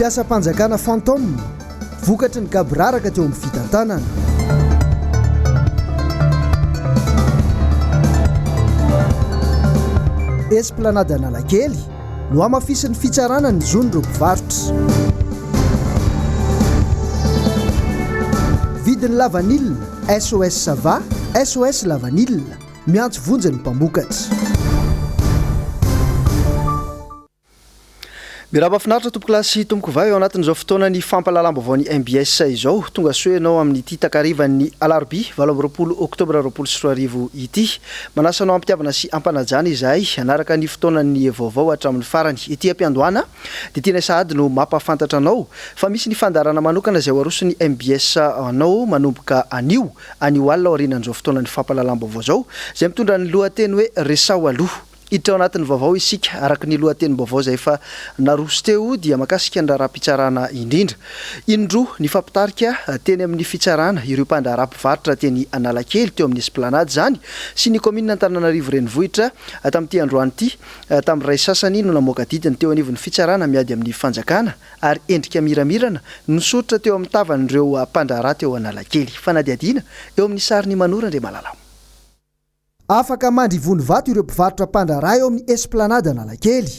Mpiasam-panjakana fantôme, vokatry ny gaboraraka teo amin'ny fitantanana. Esplanade Analakely, nohamafisin'ny fitsarana ny zon'ireo mpivarotra. Vidin'ny lavanila, SOS Sava, SOS Lavanila, miantso vonjy ny mpamokatra. Miraba finaritra tompokolahy sy tompokovavy ao anatin'izao fotoanan'ny fampahalalam-baovaon'ny mbs izao. Tonga soa ianao amin'ity takarivan'ny alarobia 28 oktobra 2020 ity. Manasa anao am-pitiavana sy am-panajana izahay hanaraka ny fotoanan'ny vaovao hatramin'ny farany. Ety am-piandohana dia tianay sahady no mampahafantatra anao fa misy ny fandaharana manokana izay ho aroson'ny mbs anao manomboka anio, anio alina aorianan'izao fotoanan'ny fampahalalam-baovao izao, izay mitondra ny lohateny hoe Resaho aloha. Hiditra ao anatin'ny vaovao isika. Araka ny lohatenim-baovao izay efa naroso teo dia mahakasika ny raharaham-pitsarana indrindra. Indroa nifampitarika teny amin'ny fitsarana ireo mpandraharaha mpivarotra teny Analakely teo amin'ny Esplanade izany sy ny kaominina Antananarivo Renivohitra tamin'ity androany ity. Tamin'ny iray sasany no namoaka didy ny teo anivon'ny fitsarana miady amin'ny fanjakana ary endrika miramirana no nisoritra teo amin'ny tavan'ireo mpandraharaha teo Analakely. Fanadihadiana eo amin'ny sarin'i Manoro Andriamalala. Afaka mandry ivony vato ireo mpivarotra mpandraharaha eo amin'ny Esplanade Analakely.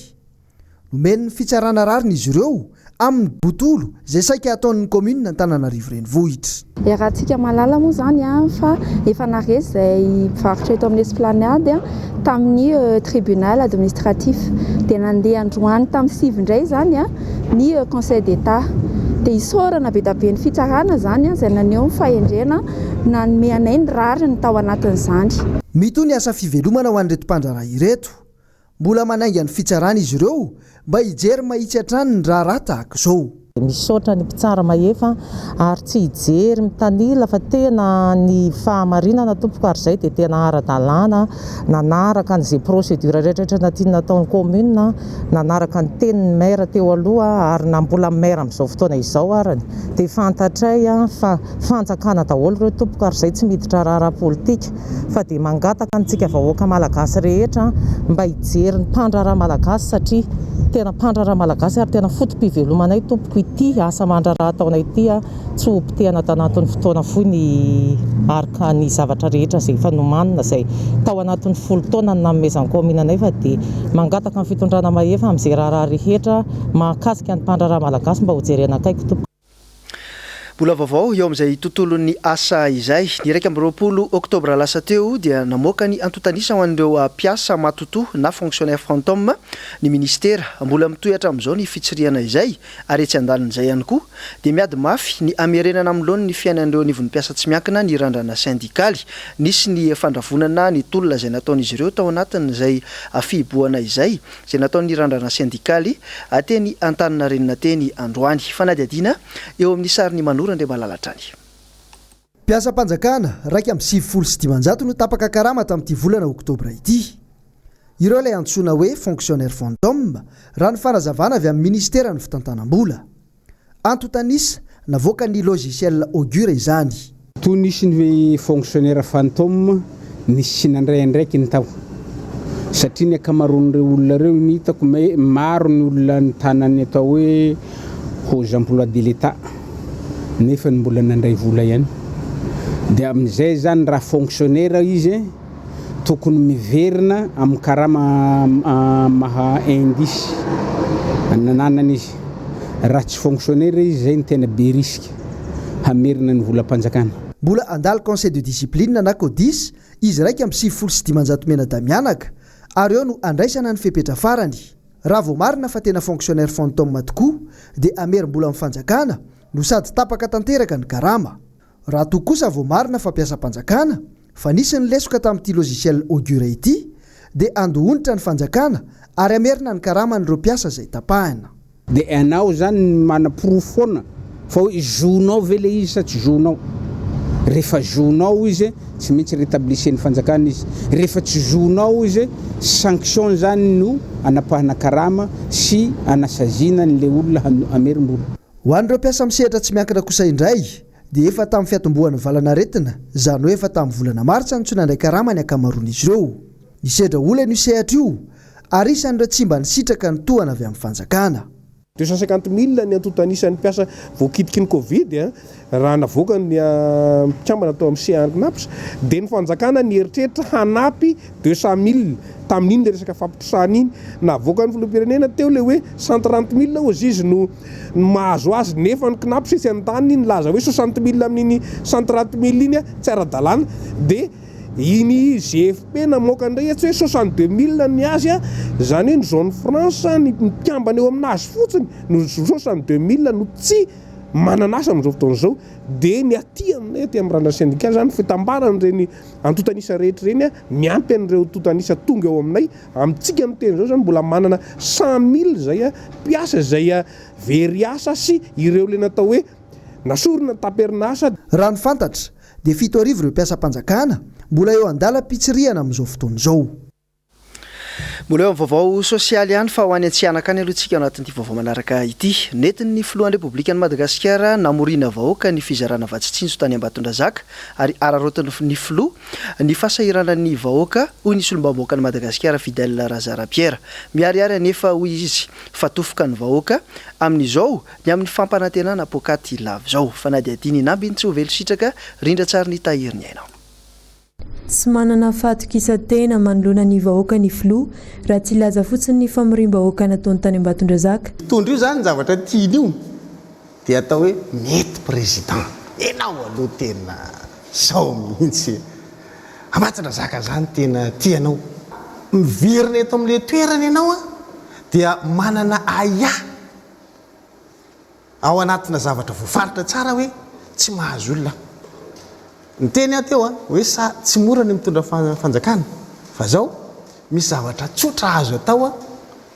Nomen'ny fitsarana rariny izy ireo amin'ny botolo izay saika hataon'ny kaominina Antananarivo Renivohitra. Iarahantsika mahalala moa izany fa efa naresy izay mpivarotra eto amin'ny Esplanade tamin'ny tribunal administratif. Dia nandeha androany tamin'ny 9 indray izany ny conseil d'Etat. Dia isaorana be dia be ny fitsarana izany izay naneho ny fahendrena nanome anay ny rariny tao anatin'izany. Mitohy ny asa fivelomana ho an'ireto mpandraharaha ireto. Mbola manainga ny fitsarana izy ireo mba hijery mahitsy hatrany ny raharaha tahaka izao. Misaotra ny mpitsara mahefa ary tsy hijery mitanila fa tena ny fahamarinana tompoko ary izay dia tena ara-dalàna nanaraka an'izay procédure rehetra rehetra tiana nataon'ny commune nanaraka ny tenin'ny maire teo aloha ary na mbola maire amin'izao fotoana izao arany dia fantatray fa Fanjakana daholo ireo tompoko ary izay tsy miditra raharaha politika fa dia mangataka antsika vahoaka malagasy rehetra mba hijery ny mpandraharaha malagasy satria tena mpandraharaha malagasy ary tena foto-pivelomanay tompoko ity asa aman-draharaha ataonay ity tsy ho potehana tanatin'ny fotoana fohy ny araka ny zavatra rehetra izay efa nomanina izay tao anatin'ny folo taona ny nanomezan'ny kaominina anay fa dia mangataka ny fitondrana mahefa amin'izay raharaha rehetra mahakasika ny mpandraharaha malagasy mba hojerena akaiky tompoko. Mbola vaovao eo amin'izay tontolon'ny asa izay. Ny 21 oktobra lasa teo dia namoaka ny antontan'isa ho an'ireo mpiasa matotoa na fonctionnaire fantôme ny minisitera. Mbola mitohy hatramin'izao ny fitsirihana izay ary etsy andanin'izay ihany koa dia miady mafy ny hamerenana amin'ny laoniny ny fiainan'ireo anivon'ny mpiasa tsy miankina ny randrana sendikaly. Nisy ny fandravonana ny tolona izay nataon'izy ireo tao anatin'izay fihibohana izay. izay nataon'ny Randrana Sendikaly teny Antaninarenina teny androany. Fanadihadiana eo amin'ny sarin'i Manoro Andriamalala hatrany. Mpiasam-panjakana 591 no tapaka karama tamin'ity volana oktobra ity. Ireo ilay antsoina hoe fonctionnaire fantôme, raha ny fanazavana avy amin'ny minisiteran'ny fitantanam-bola. Antontan'isa navoakan'ny logiciel Augure izany. Toa nisy ny fonctionnaire fantôme nisy tsy nandray andraikiny tao. Satria ny ankamaroan'ireo olona ireo ny hitako mais maro ny olona nitana ny atao hoe hauts emplois de l'Etat nefa ny mbola nandray vola ihany. Dia amin'izay izany raha fonctionnaire izy Tokony miverina amin'ny karama maha indice nananany izy. Raha tsy fonctionnaire izy izay no tena be risque hamerina ny volam-panjakana. Mbola handalo conseil de discipline na Codis izy 591 mianadahy mianaka ary eo no handraisana ny fepetra farany. Raha voamarina fa tena fonctionnaire fantôme tokoa dia hamerim-bola amin'ny fanjakana no sady tapaka tanteraka ny karama. Raha toa kosa voamarina fa mpiasam-panjakana, fa nisy ny lesoka tamin'ity logiciel Augure ity, dia handoa onitra ny fanjakana ary hamerina ny karaman'ireo mpiasa izay tapahina. Dia ianao izany no manaporofo foana fa hoe zo-nao ve ilay izy sa tsy zo-nao. Rehefa zo-nao izy, tsy maintsy rétablissez-n'ny fanjakana izy. Rehefa tsy zo-nao izy, sanction izany no anapahana karama sy anasaziana an'ilay olona hamerim-bola. Ho an'ireo mpiasa amin'ny sehatra tsy miankina kosa indray dia efa tamin'ny fiatombohan'ny valan'aretina, izany hoe efa tamin'ny volana martsa no tsy nandray karama ny ankamaroan'izy ireo. Nisedra olana io sehatra io ary isan'ireo tsy mba nisitraka ny tohana avy amin'ny fanjakana. 250 000 ny antontan'isan'ny mpiasa voakitiky ny Covid raha navoakan'ny mpikambana tao amin'ny CA-CNAPS, dia ny fanjakana nieritreritra hanampy 200 000 tamin'iny ilay resaka fampitrosana iny. Navoakan'ny filoham-pirenena teo ilay hoe 130 000 hozy izy no mahazo azy nefa ny CNAPS etsy andaniny nilaza hoe 60 000 amin'iny 130 000 iny tsy ara-dalàna dia Iny GFP namoaka indray etsy hoe 62 000 ny azy a, izany hoe ny zone franche ny mpikambana eo aminazy fotsiny no 62 000 no tsy manana asa amin'izao fotoana izao, dia ny aty aminay aty amin'ny randran'ny syndicat izany fitambaran'ireny antontan'isa rehetra ireny a, miampy an'ireo antontan'isa tonga eo aminay, amintsika miteny izao izany mbola manana 100 000 izay mpiasa izay very asa sy ireo ilay natao hoe nasorina tamperin'asa. Raha ny fantatra dia 7000 ireo mpiasam-panjakana mbola eo an-dalam-pitsirihana amin'izao fotoana izao. Mbola eo amin'ny vaovao sosialy ihany fa ho any Antsihanaka any aloha isika ao anatin'ity vaovao manaraka ity. Nentin'ny filohan'ny Repoblikan'i Madagasikara namoriana vahoaka ny fizarana vatsy tsinjo tany Ambatondrazaka ary araraotin'ny filoha ny fahasahiranan'ny vahoaka hoy ny solombavambahoakan'i Madagasikara Fidèle Razara Pierre. Miharihary anefa hoy izy fa tofoka ny vahoaka amin'izao Ny amin'ny fampanantenana poakaty lava izao. Fanadihadiana inambiny tsy ho velon-sitraka, rindran-tsary ny tahiry ny aina. Tsy manana fahatokisan-tena manoloana ny vahoaka ny filoha, raha tsy hilaza fotsiny ny famoriam-bahoaka nataony tany Ambatondrazaka. Mpitondra io zany zavatra tiany io dia atao hoe mety président. Enao aloha tena zao mihitsy e. Ambatondrazaka zany tena tianao. Miverina eto amin'ilay toerana ianao an dia manana ahiahy. Ao anatina zavatra voafaritra tsara hoe tsy mahazo olona aho. Niteny aho teo hoe sa tsy mora ny mitondra fanjakana fa zao misy zavatra tsotra azo atao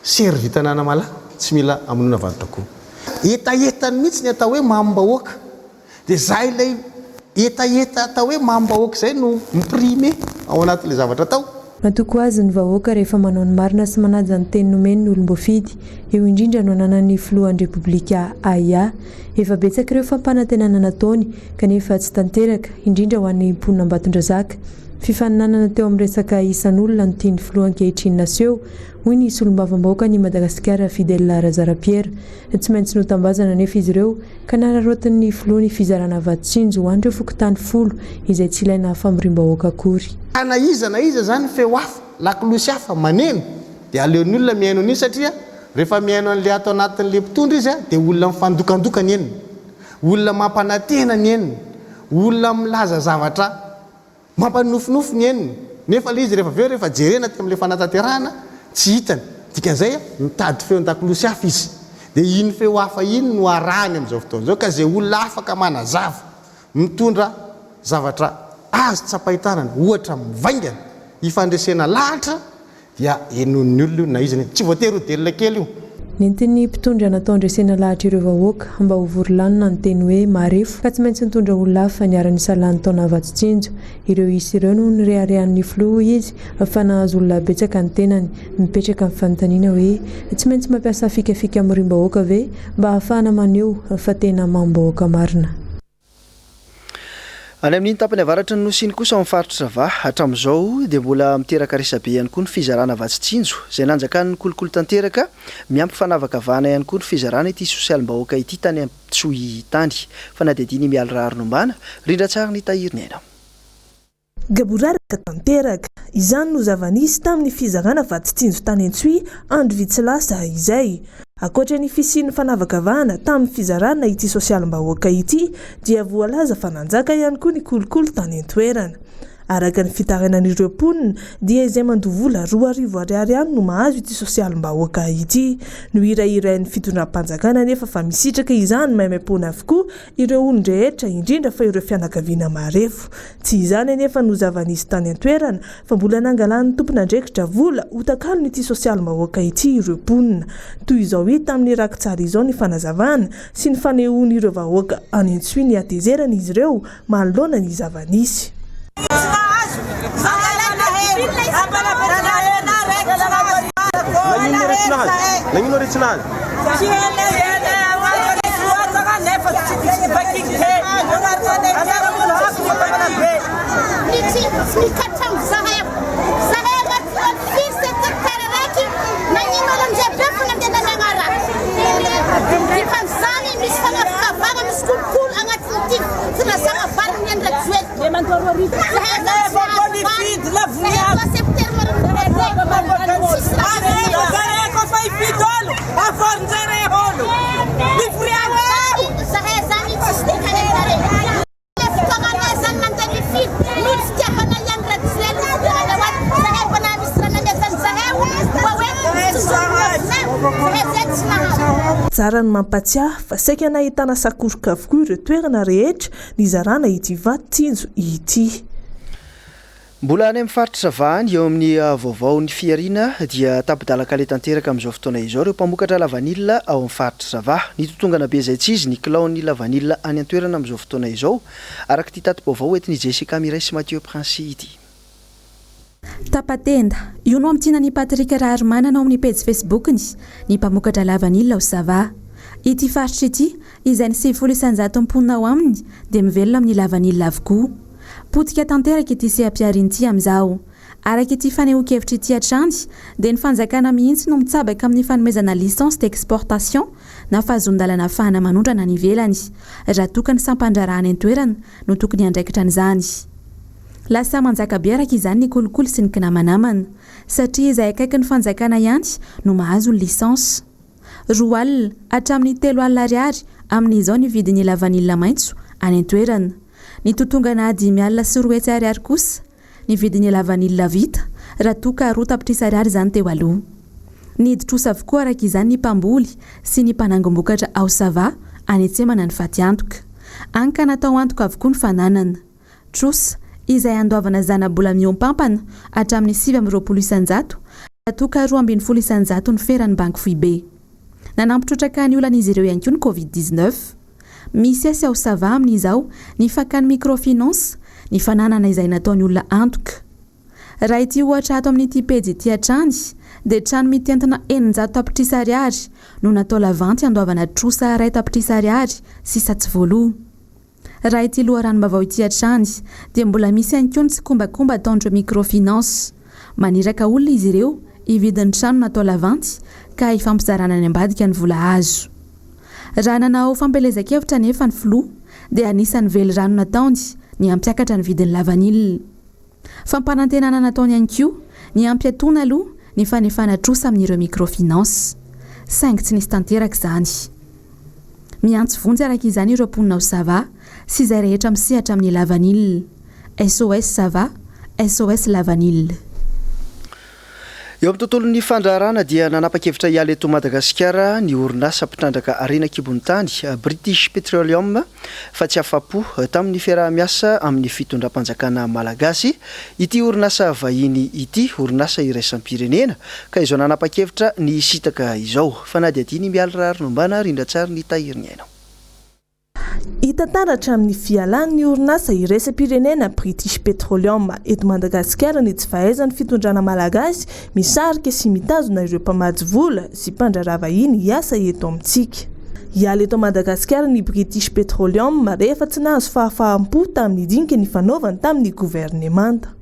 servi tanàna malahy tsy mila amonoana varotra akoho. Hetahetany mihitsy ny atao hoe mamim-bahoaka. Dia zay ilay hetaheta atao hoe mamim-bahoaka izay no mi-primer ao anatin'ilay zavatra atao. Matoky ho azy ny vahoaka rehefa manao ny marina sy manaja ny teny nomeny ny olom-boafidy. Eo indrindra no ananan'ny filohan'ny Repoblika ahiahy. Efa betsaka ireo fampanantenana nataony kanefa tsy tanteraka, indrindra ho an'ny mponin'Ambatondrazaka. Fifaninanana teo amin'ny resaka isan'olona no tian'ny filoha ankehitriny naseho, hoy ny solombavambahoakan'i Madagasikara Fidèle Razarapiera. Tsy maintsy notambazana anefa izy ireo ka nararaotin'ny filoha ny fizarana vato tsinjo ho an'ireo fokontany folo izay tsy ilaina famoriam-bahoaka akory. Ka na iza na iza izany feo hafa, lakolosy hafa maneno dia aleon'ny olona mihaino an'iny satria rehefa mihaino an'ilay ato anatin'ilay mpitondra izy dia olona mifandokandoka ny henony, olona mampanantena ny henony, olona milaza zavatra Mampanofinofy ny henony, nefa ilay izy rehefa avy eo rehefa jerena aty amin'ilay fanatanterahana tsy hitany. Dikan'izay, mitady feon-dakolosy hafa izy. Dia iny feo hafa iny no arahiny amin'izao fotoana izao, ka izay olona afaka manazava, mitondra zavatra azo tsapain-tanana, ohatra mivaingana, hifandresena lahatra, Dia henoin'ny olona io na iza na iza. Tsy voatery ho delona kely io. Nentin'ny mpitondra natao handresena lahatra ireo vahoaka mba ho vory lanona ny teny hoe marefo ka tsy maintsy nitondra olona hafa niara-nisalahy ny taona Vatsy-Tsinjo. Ireo isa ireo no nireharehan'ny filoha hoy izy fa nahazo olona betsaka ny tenany. Mipetraka ny fanontaniana hoe tsy maintsy mampiasa fikafika hamoriam-bahoaka ve mba hahafahana maneho fa tena mamim-bahoaka marina? Any amin'iny tapany avaratry ny Nosy iny kosa ao amin'ny faritr'i Sava, hatramin'izao dia mbola miteraka resabe ihany koa ny fizarana vatsy tsinjo, izay nanjakan'ny kolikoly tanteraka, miampy fanavakavahana ihany koa ny fizarana ity sosialim-bahoaka ity tany Antsohihy tany. Fanadihadiana i Mialy Raharinombana, rindran-tsary ny Tahiry ny Aina. Gaboraraka tanteraka. Izany no zava-nisy tamin'ny fizarana vatsy tsinjo tany Antsohihy andro vitsy lasa izay. Ankoatra ny fisian'ny fanavakavahana tamin'ny fizarana ity sosialim-bahoaka ity dia voalaza fa nanjaka ihany koa ny kolikoly tany an-toerana. Araka ny fitarainan'ireo mponina dia izay mandoa vola 2000 ariary ihany no mahazo ity sosialim-bahoaka ity. Nohirahirain'ny fitondram-panjakana anefa fa misitraka izany maimaimpoana avokoa ireo olon-drehetra, indrindra fa ireo fianakaviana marefo. Tsy izany anefa no zava-nisy tany an-toerana, fa mbola nangalan'ny tompon'andraikitra vola ho takalon'ity sosialim-bahoaka ity ireo mponina. Toy izao hita amin'ny rakitsary izao ny fanazavana sy ny fanehoan'ireo vahoaka any Antsohihy ny hatezeran'izy ireo manoloana ny zava-nisy. Tsara ny mampatsiahy fa saika nahitana sakoroka avokoa ireo toerana rehetra nizarana ity vato tsinjo ity. Mbola any amin'ny faritra Sava any, eo amin'ny vaovaon'ny fihariana dia tapi-dalan-kaleha tanteraka amin'izao fotoana izao ireo mpamokatra lavanila ao amin'ny faritra Sava. Nitotongana be izaitsizy ny kilaon'ny lavanila any an-toerana amin'izao fotoana izao, araka ity tati-baovao entin'i Jessica Mireille sy Mathieu Princy ity. Tapa-tenda, io no amintinan'i Patrick Raharimanana ao amin'ny pejy Facebook-ny, ny mpamokatra lavanila ao Sava. Ity faritra ity, izay ny 90 isan-jaton'ny mponina ao aminy dia mivelona amin'ny lavanila avokoa. Potika tanteraka ity seha-pihariana ity amin'izao. Araka ity fanehoan-kevitra ity hatrany dia ny fanjakana mihitsy no mitsabaka amin'ny fanomezana licence d'exportation na fahazoan-dalana ahafahana manondrana any ivelany, raha toa ka ny sampan-draharaha any an-toerana no tokony hiandraikitra an'izany. Lasa manjaka be araka izany ny kolikoly sy ny kinamanamana, satria izay akaiky ny fanjakana ihany no mahazo ny licence. 20 alina hatramin'ny 30 ariary amin'izao ny vidin'ny lavanila maitso any an-toerana. Nitotongana 205 ariary kosa ny vidin'ny lavanila vita raha toa ka 2 tapitrisa ariary izany teo aloha. Nidi-trosa avokoa araka izany ny mpamboly sy ny mpanangom-bokatra ao Sava anetsemana ny fatiantoka. Any ka natao antoka avokoa ny fananana. Trosa, izay andoavana zana-bola mihoam-pampana hatramin'ny 29% raha toa ka 12% ny feran'ny Banky Foibe. Nanampy trotraka ny olan'izy ireo ihany koa ny Covid 19. Misesy ao Sava amin'izao ny fakan'ny microfinance ny fananana izay nataon'ny olona antoka. Raha ity ohatra ato amin'ity pejy ity hatrany dia trano mitentina 600 tapitrisa ariary no natao lavanty handoavana trosa 1 tapitrisa ariary sisa tsy voaloa. Raha ity loharanom-baovao ity hatrany dia mbola misy ihany koa ny tsikombakomba ataon'ireo microfinance. Maniraka olona izy ireo hividy ny trano natao lavanty ka hifampizarana any ambadika ny vola azo. Raha nanao fampielezan-kevitra anefa ny filoha dia anisan'ny velirano nataony ny hampiakatra ny vidin'ny lavanila. Fampanantenana nataony ihany koa ny hampiatoana aloha ny fanefana trosa amin'ireo microfinance. Saingy tsy nisy tanteraka izany. Miantso vonjy araka izany ireo mponina ao Sava sy izay rehetra misehatra amin'ny lavanila. SOS Sava, SOS Lavanila. Eo amin'ny tontolon'ny fandraharahana dia nanapa-kevitra hiala eto Madagasikara ny orinasa mpitrandraka harena an-kibon'ny tany, British Petroleum, fa tsy afa-po tamin'ny fiaraha-miasa amin'ny fitondram-panjakana malagasy ity orinasa vahiny ity, orinasa iraisam-pirenena, ka izao nanapa-kevitra ny hisintaka izao. Fanadihadiana i Mialy Raharinombana, rindran-tsary ny Tahiriniaina. Hita taratra amin'ny fialan'ny orinasa iraisam-pirenena British Petroleum eto Madagasikara ny tsy fahaizan'ny fitondrana malagasy misarika sy mitazona ireo mpamatsy vola sy mpandraharaha vahiny hiasa eto amintsika. Hiala eto Madagasikara ny British Petroleum rehefa tsy nahazo fahafaham-po tamin'ny dinika nifanaovany tamin'ny governemanta.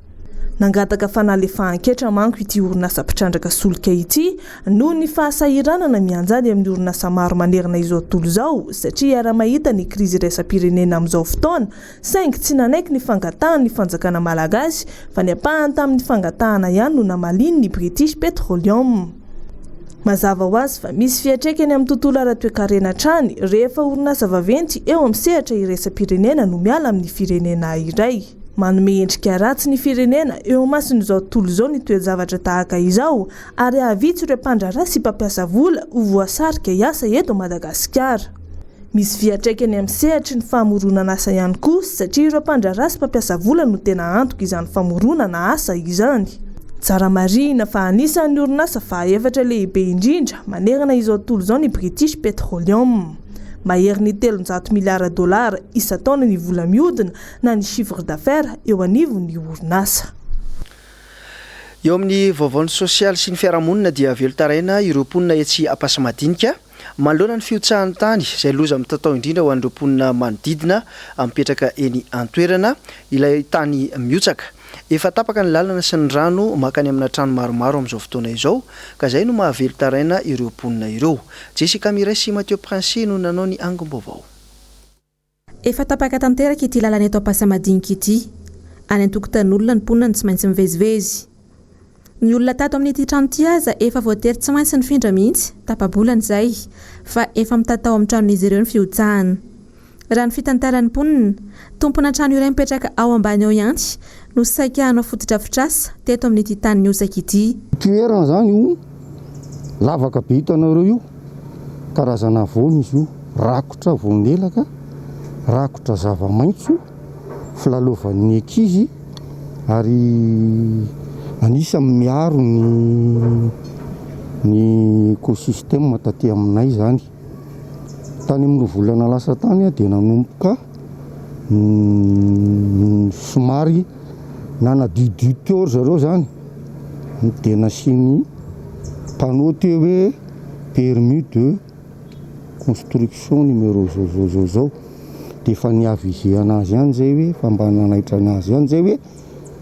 Nangataka fanalefahan-ketra manko ity orinasa mpitrandraka solika ity noho ny fahasahiranana mianjady amin'ny orinasa maro manerana izao tontolo izao satria iaraha-mahita ny krizy iraisam-pirenena amin'izao fotoana saingy tsy nanaiky ny fangatahan'ny fanjakana malagasy fa ny ampahany tamin'ny fangatahana ihany no namaliany ny British Petroleum. Mazava ho azy fa misy fiantraikany amin'ny tontolo ara-toekarena hatrany rehefa orinasa vaventy eo amin'ny sehatra iraisam-pirenena no miala amin'ny firenena iray. Manome endrika ratsy ny firenena eo imason'izao tontolo izao ny toe-javatra tahaka izao ary hahavitsy ireo mpandraharaha sy mpampiasa vola ho voasarika hiasa eto Madagasikara. Misy fiantraikany amin'ny sehatry ny famoronana asa ihany koa satria ireo mpandraharaha sy mpampiasa vola no tena antoka izany famoronana asa izany. Tsara marihina fa anisan'ny orinasa fahaefatra lehibe indrindra manerana izao tontolo izao ny British Petroleum. Maherin'ny 300 miliara dolara isan-taona ny vola mihodina na ny chiffre d'affaires eo anivon'ny orinasa. Eo amin'ny vaovaon'ny sosialy sy ny fiarahamonina dia velon-taraina ireo mponina etsy Ampasimadinika manoloana ny fihotsahan'ny tany izay loza mitatao indrindra ho an'ireo mponina manodidina mipetraka eny an-toerana ilay tany mihotsaka. Efa tapaka ny lalana sy ny rano mankany amina trano maromaro amin'izao fotoana izao ka izay no mahavelon-taraina ireo mponina ireo. Jessica Mireille sy Mathieu Princy no nanao ny angom-baovao. Efa tapaka tanteraka ity lalana eto Ampasamadinika ity. Any an-tokotanin'olona ny mponina no tsy maintsy mivezivezy. Ny olona tato amin'ity trano ity aza efa voatery tsy maintsy nifindra mihitsy, tapa-bolana izay, fa efa mitatao amin'ny tranon'izy ireo ny fihotsahana. Raha ny fitantaran'ny mponina, tompona trano iray mipetraka ao ambany ao ihany no saika hanao fotodrafitrasa teto amin'ity tany nihotsaka ity. Toerana izany io lavaka be hitanareo io, karazana havoana izy io, rakotra voanelaka, rakotra zava-maitso. filalaovan'ny ankizy ary anisan'ny miaro ny ny écosystème taty aminay izany. Tany amin'ny roa volana lasa tany dia nanomboka somary nanadiodio teo ry zareo izany dia nasiany panneau teo hoe permis de construction numéro zao zao zao zao. dia efa ni-aviser anazy ihany zay hoe efa mba nanaitra anazy ihany zay hoe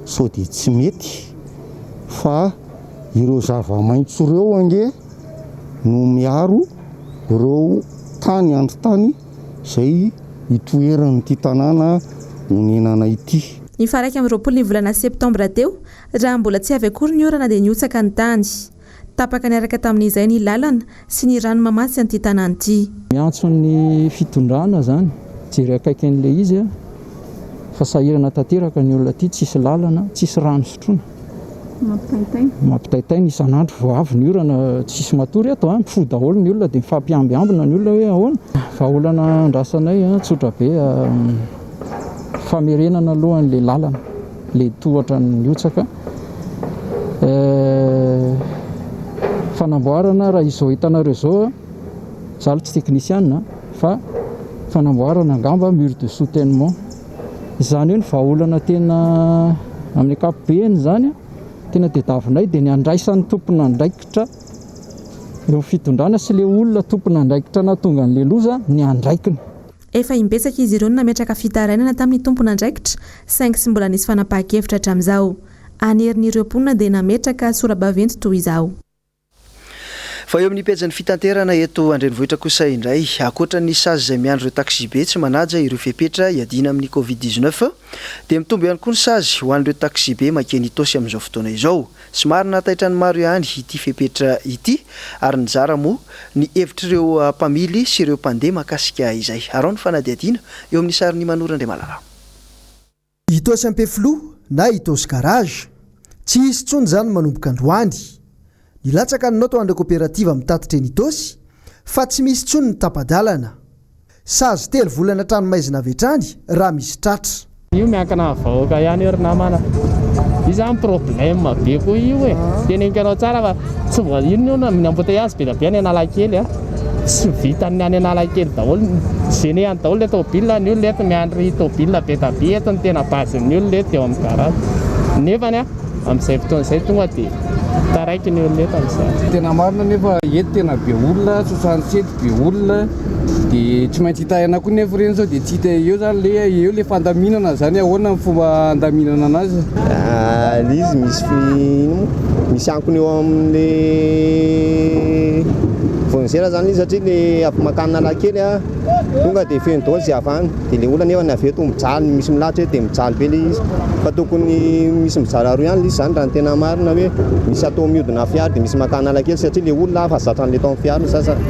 sao dia tsy mety fa ireo zava-maitso ireo ange no miaro ireo tany andry tany izay itoeran'ity tanàna onenana ity. Ny faha 21 ny volana septambra teo, raha mbola tsy avy akory ny orana dia nihotsaka ny tany. Tapaka niaraka tamin'izay ny lalana sy ny rano mamatsy an'ity tanàna ity. Miantso ny fitondrana izany hijery akaiky an'ilay izy fa sahirana tanteraka ny olona aty, tsisy lalana, tsisy rano sotroina. Mampitaintaina. Mampitaintaina isan'andro vao avy ny orana tsisy matory ato an, mifoha daholo ny olona dia mifampiambiambina ny olona hoe ahoana. Vahaolana andrasanay tsotra be, famerenana aloha an'ilay lalana. le tohatra nihotsaka fanamboarana raha izao hitanareo izao za aloha tsy technicien fa fanamboarana angamba mur de soutènement izany hoe ny vahaolana tena amin'ny ankapobeny izany tena tediavinay dia ny andraisan'ny tompon'andraikitra eo fitondrana sy le olona tompon'andraikitra nahatonga an'le loza ny andraikiny. Efa imbetsaka izy ireo no nametraka fitarainana tamin'ny tompon'andraikitra saingy tsy mbola nisy fanapahan-kevitra hatramin'izao. Any herin'ireo mponina dia nametraka sora-baventy toy izao. Fa eo amin'ny pejin'ny fitanterana eto an-drenivohitra kosa indray, ankoatra ny sazy izay miandry ireo taxibe tsy manaja ireo fepetra hiadiana amin'ny Covid 19 dia mitombo ihany koa ny sazy ho an'ireo taxibe mankeny Itaosy amin'izao fotoana izao. Somary nahataitra ny maro ihany ity fepetra ity ary nizara moa ny hevitr'ireo mpamily sy ireo mpandeha mahakasika izay. Araho ny fanadihadiana eo amin'ny sarin'i Manoro Andriamalala. Itaosy Ampefiloha na Itaosy Garage. Tsy hisy intsony izany manomboka androany. Nilatsaka ny naoty ho an'ireo koperativa mitatitra eny Itaosy fa tsy misy intsony ny tapa-dalana. Sazy telo volana an-tranomaizina avy hatrany raha misy tratra. Io miankina amin'ny vahoaka ihany io ry namana. Io zany problème be koa io e. Teneniko anao tsara fa tsy voa inona io ny embouteillage be dia be any Analakely a. Tsy vitan'ny any Analakely daholo, gêné any daholo le tôbila, ny olona eto miandry tôbila be dia be eto ny tena base-n'ny olona eto dia eo amin'ny garage. Nefany a. Amin'izay fotoana izay tonga dia taraiky ny olona eto amin'izany. Tena marina nefa eto tena be olona, 67 be olona dia tsy maintsy hitahina koa nefa ireny sao dia tsy hita eo zany le eo le fandaminana zany ahoana ny fomba andaminana anazy. Le izy misy ino moa misy ankony eo amin'le voanizera zany izy satria le avy mankany Analakely a tonga dia feno daholo izay avy any. Dia ilay olona nefa avy eto mijaly, misy milahatra eto dia mijaly be ilay izy. Fa tokony misy mizara roa ihany ilay izy izany raha ny tena marina hoe misy atao mihodina fiara dia misy maka Analakely satria ilay olona efa zatra an'ilay tao amin'ny fiara ny sasany.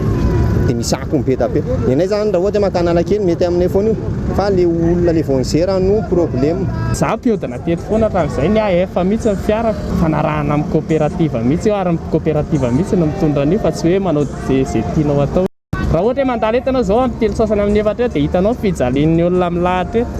Dia misy akony be dia be. Ny anay izany raha ohatra hoe maka Analakely mety aminay foana io fa ilay olona ilay vao nizera no problème. Za mpihodina teto foana hatramin'izay, ny ahy efa mihitsy ny fiarako, fanarahana amin'ny coopérative mihitsy io ary ny coopérative mihitsy no mitondra an'io fa tsy hoe manao izay tianao atao. Raha ohatra hoe mandalo eto ianao izao amin'ny telo sasany amin'ny efatra eo dia hitanao ny fijalian'ny olona milahatra eto.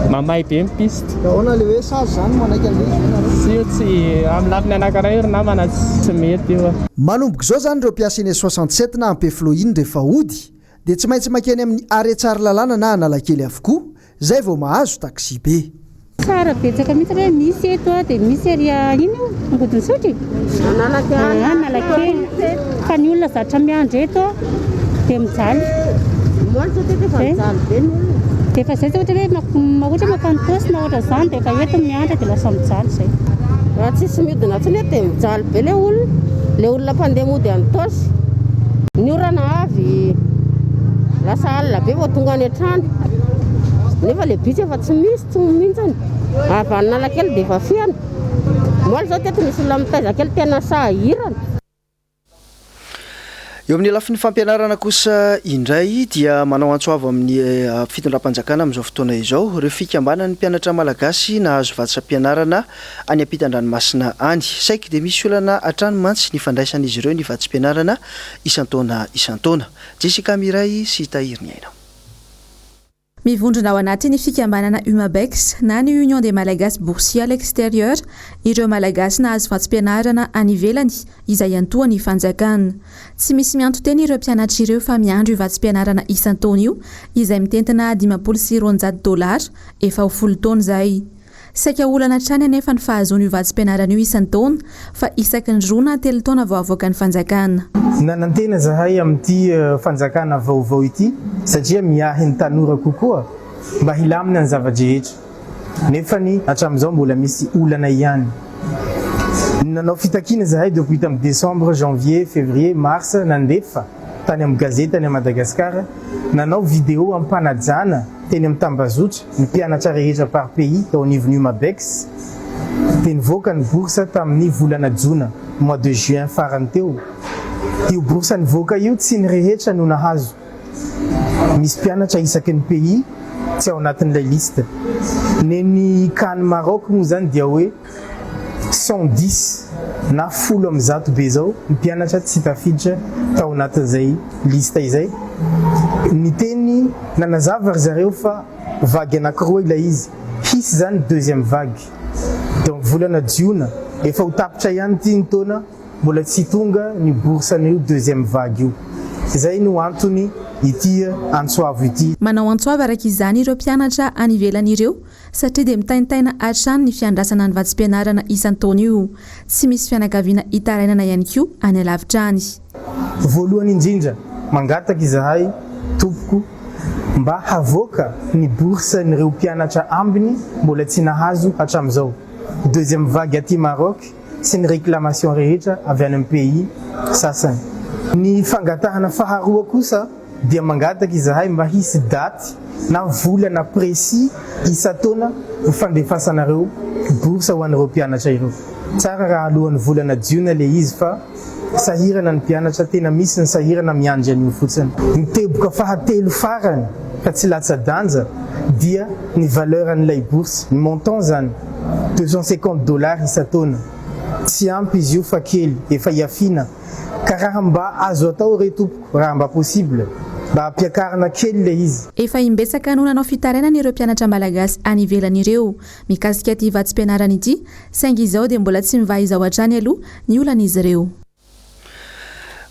Mamay be ny piste. Dia ahoana ilay hoe sazy izany manaiky an'ilay izy ve nareo? Tsy io tsy, amin'ny lafiny anankiray io ry namana tsy mety io. Manomboka izao izany ireo mpiasa eny 67 na Ampefiloha iny rehefa hody dia tsy maintsy mankeny amin'ny arrêt Tsaralalàna na Analakely avokoa Zay vao mahazo taxi be. Tsara betsaka mihitsy hoe misy eto dia misy ery ino io Ambodin'Isotry? Analakely. Fa ny olona zatra miandry eto dia mijaly. Zay. Dia efa zay ohatra hoe ohatra mankany Itaosy na ohatra izany dia efa eto miandry dia lasa mijaly zay. Raha tsisy miodina intsony eto dia mijaly be ilay olona, ilay olona mpandeha mody any Itaosy. Ny orana avy lasa alina be vao tonga any an-trano. Nefa le bus efa tsy misy tsony mintsiny. Avy any Analakely dia efa feno. Omaly izao teto nisy olona mitaiza kely tena sahirana. Eo amin'ny lafiny fampianarana kosa indray dia manao antso avo amin'ny fitondram-panjakana amin'izao fotoana izao ireo fikambanan'ny mpianatra malagasy nahazo vatsim-pianarana any ampitan-dranomasina any. Saiky dia misy olana hatrany mantsy ny fandraisan'izy ireo ny vatsim-pianarana isan-taona isan-taona. Jessica Miray sy Tahiry Niaina. Mivondrona ao anatin'ny fikambanana Umabex na ny Union des Malagasy Boursiers à l'extérieur ireo Malagasy nahazo vatsim-pianarana any ivelany izay iantohan'ny fanjakana. Tsy misy mianto-tena ireo mpianatra ireo fa miandry io vatsim-pianarana isan-taona io izay mitentina 250 dolara efa ho folo taona izay. Saika olana hatrany anefa ny fahazoana io vatsim-pianarana io isan-taona fa isaky ny roa na telo taona vao avoakan'ny fanjakana. Nanantena zahay amin'ity fanjakana vaovao ity satria miahy ny tanora kokoa mba hilamina ny zava-drehetra nefany hatramin'izao mbola misy olana ihany. Nanao fitakiana zahay depuis tamin'ny décembre, janvier, février, mars nandefa tany amin'ny gazety any Madagascar nanao vidéo am-panajana teny amin'ny tambazotra ny mpianatra rehetra par pays tao anivon'ny Umabex dia nivoaka ny bourse tamin'ny volana jona, mois de juin, farany teo. Io bourse nivoaka io tsy ny rehetra no nahazo. Misy mpianatra isaky ny pays tsy ao anatin'ilay liste. Nen'ny cas-n'i Maroc moa izany dia hoe 110 na 110 be izao ny mpianatra tsy tafiditra tao anatin'izay liste izay. Niteny nanazava ry zareo fa vague anankiroa ilay izy, hisy izany deuxième vague. Donc volana jiona, efa ho tapitra ihany ity ny taona, mbola tsy tonga ny bourse an'io deuxième vague io. Izay no antony ity antso avo ity. Manao antso avo araka izany ireo mpianatra any ivelany ireo satria dia mitaintaina hatrany ny fiandrasana ny vatsim-pianarana isan-taona io. Tsy misy fianakaviana hitarainana ihany koa any alavitra any. Voalohany indrindra, mangataka izahay, tompoko, mba havoaka ny bourse-n'ireo mpianatra ambiny mbola tsy nahazo hatramin'izao. Deuxième vague aty Maroc sy ny réclamation rehetra avy any amin'ny pays sasany. Ny fangatahana faharoa kosa, dia mangataka izahay mba hisy daty na volana précis isan-taona ho fandefasanareo bourse ho an'ireo mpianatra ireo. Tsara raha alohan'ny volana jiona le izy fa sahirana ny mpianatra, tena misy ny sahirana miandry an'io fotsiny. Ny teboka fahatelo farany fa tsy latsa-danja dia ny valeur an'ilay bourse, ny montant zany, 250 dollars isan-taona. Tsy ampy izy io fa kely, efa iafiana. Ka raha mba azo atao re tompoko, raha mba possible, mba ampiakarina kely le izy. Efa imbetsaka no nanao fitarainana ireo mpianatra malagasy any ivelany ireo mikasika ity vatsim-pianarana ity, saingy izao dia mbola tsy mivaha izao hatrany aloha ny olan'izy ireo.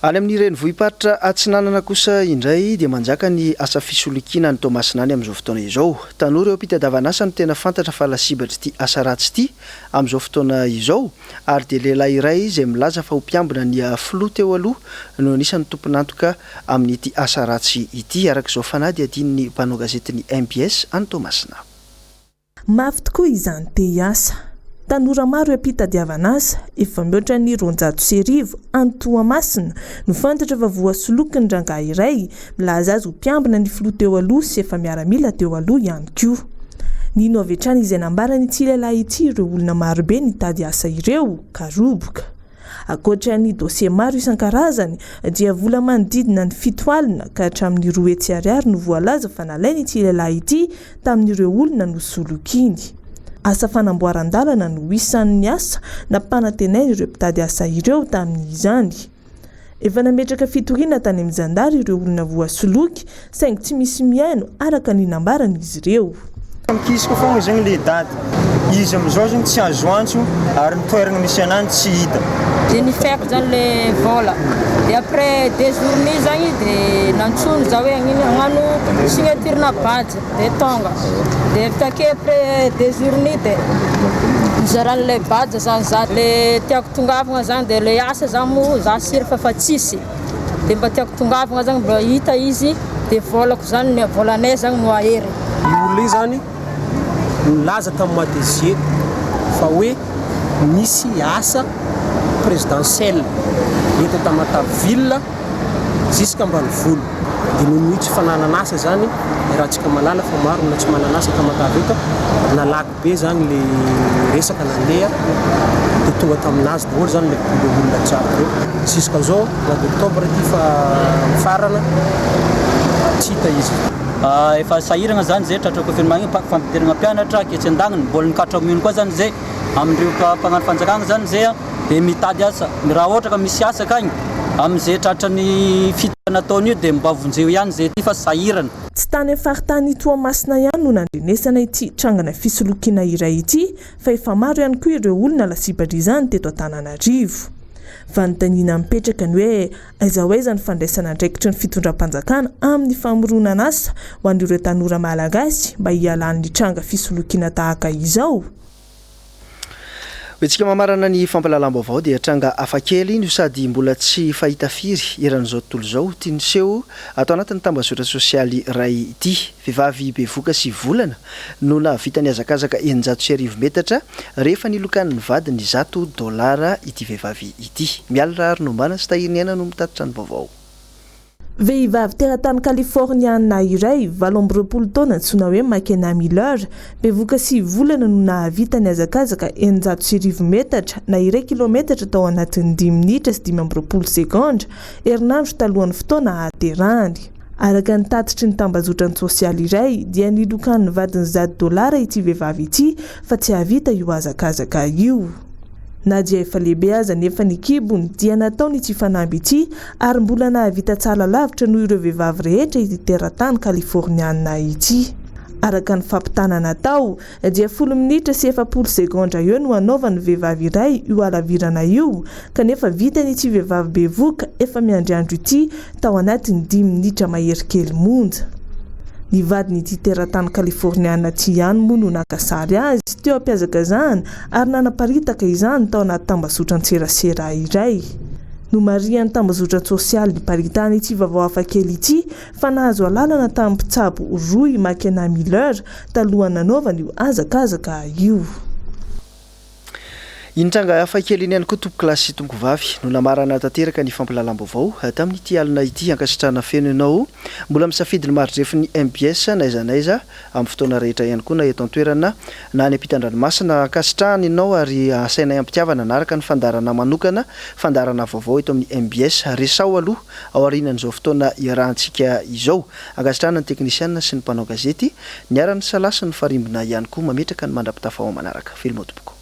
Any amin'ny renivohi-paritra Atsinanana kosa indray dia manjaka ny asa fisolokiana any Toamasina any amin'izao fotoana izao. Tanora eo am-pitadiavan'asa no tena fantatra fa lasibatr'ity asa ratsy ity amin'izao fotoana izao. ary dia lehilahy iray izay milaza fa ho mpiambina ny filoha teo aloha no anisan'ny tompon'antoka amin'ity asa ratsy ity, araka izao fanadihadian'ny mpanao gazetin'ny mbs any Toamasina. Mafy tokoa izany te hiasa. Tanora maro eo am-pitadiavana asa, efa mihoatra ny 1200 any Toamasina no fantatra fa voasoloky ny rangahy iray milaza azy ho mpiambina ny filoha teo aloha sy efa miaramila teo aloha ihany koa. Nino avy hatrany izay nambaran'ity lehilahy ity ireo olona marobe nitady asa ireo ka roboka. Ankoatra ny dosie maro isan-karazany dia vola manodidina ny fito alina ka hatramin'ny 200 ariary no voalaza fa nalain'ity lehilahy ity tamin'ireo olona nosolokiany. Asa fanamboaran-dalana no isan'ny asa nampanantenain'ireo mpitady asa ireo tamin'izany. Efa nametraka fitoriana tany amin'ny zandary ireo olona voasoloky saingy tsy misy mihaino araka ny nambaran'izy ireo. Mikisaka foagna zegny le daty. Izy amizao zegny tsy azo antso ary ny toeragna misy ananjy tsy hita. De nifeko zany le vôla de après deux journées zagny de nantsoiny za hoe hagnino hagnano signature-na badge. De tonga de avy take après deux journées de nizaran'ilay badge zany za le tiako tongavagna zany de le asa zany moa za sur fa efa tsisy de mba tiako tongavagna zany mba hita izy de vôlako zany ny vôlanay zany no ahery. Io olona io zany nilaza tamin'ny Madezie fa hoe misy asa présidentielle eto Tamatave ville jusqu'à ambanivolo. Dia noho ny tsy fananana asa izany, iarahantsika mahalala fa maro ny olona tsy manana asa Tamatave eto, nalaky be izany le resaka nandeha dia tonga tamin'azy daholo izany le olona jiaby ireo. Jusqu'à zao, mois d'octobre ity fa mifarana, tsy hita izy. Efa sahiragna zany zay tratra confinement igny, fampidiragna mpianatra aketsy andagniny, mbola nikatra mino koa zany zay amindreo mpagnano fanjakagna zany zay de mitady asa, raha ohatra ka misy asa akagny amizay tratran'ny fitaka nataony io de mba vonjeo ihany zay ty fa sahirana. Tsy tany amin'ny faritanin'i Toamasina ihany no nandrenesana ity trangana fisolokiana iray ity fa efa maro ihany koa ireo olona lasibatr'izany teto Antananarivo. Fanontaniana mipetraka ny hoe aiza ho aiza ny fandraisana andraikitry ny fitondram-panjakana amin'ny famoronana asa ho an'ireo tanora malagasy mba hialan'ny tranga fisolokiana tahaka izao? Ho antsika mamarana ny fampahalalam-baovao dia tranga hafakely no sady mbola tsy fahita firy eran'izao tontolo izao ity niseho ato anatin'ny tambazotra sosialy iray ity. Vehivavy bevoka sy volana no nahavita nihazakazaka 1600 metatra rehefa nilokan'ny vadiny zato dolara ity vehivavy ity. Mialy Raharinombana sy Tahiriniaina no mitatitra ny vaovao. Vehivavy teratany Kaliforniana iray, 28 taona antsoina hoe McKenna Miller, bevoka sivy volana no nahavita nihazakazaka 1600 metatra na iray kilaometatra tao anatin'ny dimy minitra sy 25 segondra, herinandro talohan'ny fotoana hahaterahany. Araka ny tatitry ny tambajotran-tsosialy iray dia nilokan'ny vadiny zato dolara ity vehivavy ity fa tsy hahavita io hazakazaka io. Na dia efa lehibe aza anefa ny kibony dia nataony ity fanamby ity ary mbola nahavita tsara lavitra noho ireo vehivavy rehetra ity teratany Kaliforniana ity. Araka ny fampitana natao dia folo minitra sy 40 segondra eo no hanaovan'ny vehivavy iray io halavirana io kanefa vitany ity vehivavy bevoka efa miandry andro ity tao anatin'ny dimy minitra mahery kely monja. Ny vadin'ity teratany Kaliforniana ity ihany moa no naka sary azy teo am-pihazakazahana ary nanaparitaka izany tao anaty tambazotran-tserasera iray. Nomarihan'ny tambazotran-tsosialy niparitahana ity vaovao hafakely ity fa nahazo alalana tamin'ny mpitsabo Roy McKenna Miller talohan'ny nanaovany io hazakazaka io. Iny tranga hafa kely iny ihany koa tompokolahy sy tompokovavy no namarana tanteraka ny fampahalalam-baovao tamin'ity alina ity. Ankasitrahana feno ianao mbola misafidy ny maridrefin'ny mbs n'aiza n'aiza amin'ny fotoana rehetra ihany koa na eto an-toerana na any ampitan-dranomasina. Ankasitrahana ianao ary asainay am-pitiavana hanaraka ny fandaharana manokana, fandaharana vaovao eto amin'ny mbs. Resaho aloha aorianan'izao fotoana iarahantsika izao. Ankasitrahana ny teknisiana sy ny mpanao gazety niara-nisalahy sy nifarimbona ihany koa. Mametraka ny mandra-pitafa ao manaraka. Veloma tompoko.